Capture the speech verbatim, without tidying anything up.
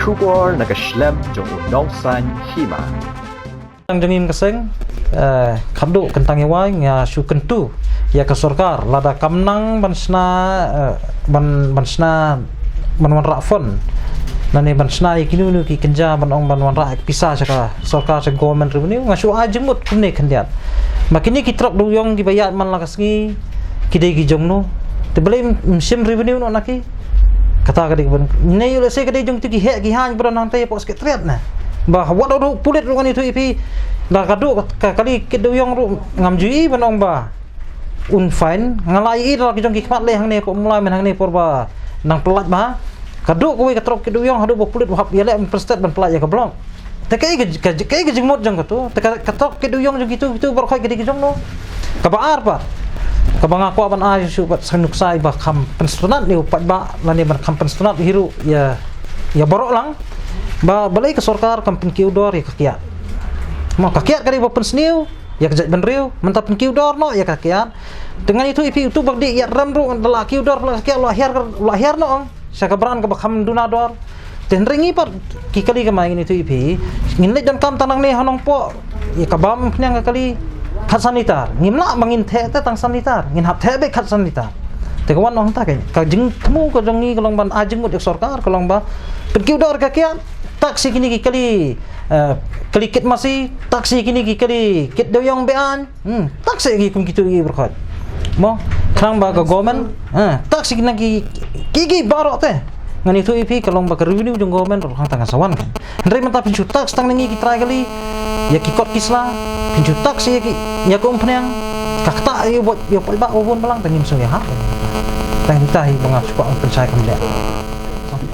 Khubor na ka shlem jong u nongsan hima. Tang jong ngi ka seng, eh, khadduh kyntang ïa wai nga shu kyntu ïa ka sorkar lada kam nang ban shna, eh, ban, ban shna, ban wanrah fund. Lane ban shna ïa kino kino ki kynja ban ong ban wanrah ïa ka pisa sha ka sorkar, sha government revenue, nga shu ai jingmut kumne khyndiat. Ma kine ki trok dewïong kiba ïaid man la ka sngi, ki dei ki jong no. Te balei ym, ym shim revenue noh na ki? Kata ka dei ka ban. Ne ïoh lehse ka dei jong tu ki heh ki haiñ ba don hangta hapoh Secretariat ne. Ba wat ruh pulit ruh ngan ïathuh ïa phi. Da ka duh ka, ka kali kit dewïong ruh ngam ju ïohi ban ong ba un fine. Nga la ïohi da la ki jong ki khmat lei hangne hapoh Mawlai, myn hangne por ba nang pyllait bha. Ka duh kawei ka trok kit dewïong haduh ba pulit u hap ïaleh mynstep ban pyllait ïa ka block. Te kaei ka, ka, kaei ka jingmut jong katu? Te ka, ka trok kit dewïong jong kitu, kitu baroh khoit ka dei ki jong no. Kaba ar pat, kaba nga kwah ban ai shuh pat sa nuksa iba kham pynsngewtynnat ïa u paidbah lane ban kham pynsngewtynnat hi ruh ïa, ïa baroh lang. Ba balei ka sorkar kam pynkiew dor ïa ka kiad? Mo, ka kiad ka dei ba pynsniew ïa ka jaitbynriew, mynta pynkiew dor noh ïa ka kiad. Te ngan ïathuh ïa phi, utu ba dei ïaid rem ruh da la kiew dor, la ka kiad la hiar, la hiar noh ong sha ka brand kaba kham duna dor. Te hynrei ngi pat ki kali kamai, ngin ïathuh ïa phi, ngin leit donkam tang nangne ha Nongpoh ïa ka bam phniang ka kali khatsan litar. Ngim lah ba ngin theh te tang san litar, ngin hap theh beit khatsan litar. Te ka wan noh hangta, ka jingthmu ka jong ngi ka long ban ai jingmut ïa ka sorkar, ka long ba pynkiew dor ka kiad. Tak shi kine ki kali, eh, kali kit masi, tak shi kine ki kali kit dewïong be-aiñ. Hmm, tak shi ki kum kitu i baroh khoit. Mo, khnang ba ka government, eh, tak shi kine ki, ki, ki baroh te. Ngan ïathuh ïa phi, ka long ba ka revenue jong government ruh hangta ngan sa wan kan. Hynrei mynta phin shu tak tang na ngi ki trai kali ïa ki kot ki sla, phin shu tak shi ïa ki, ïa ka umphniang. Ka ktah ïa u ba, ïa u paidbah u bun balang, tang ngim sngewthuh ïa ha. Tang kita hi ba nga shu kwah pynshai kam leh.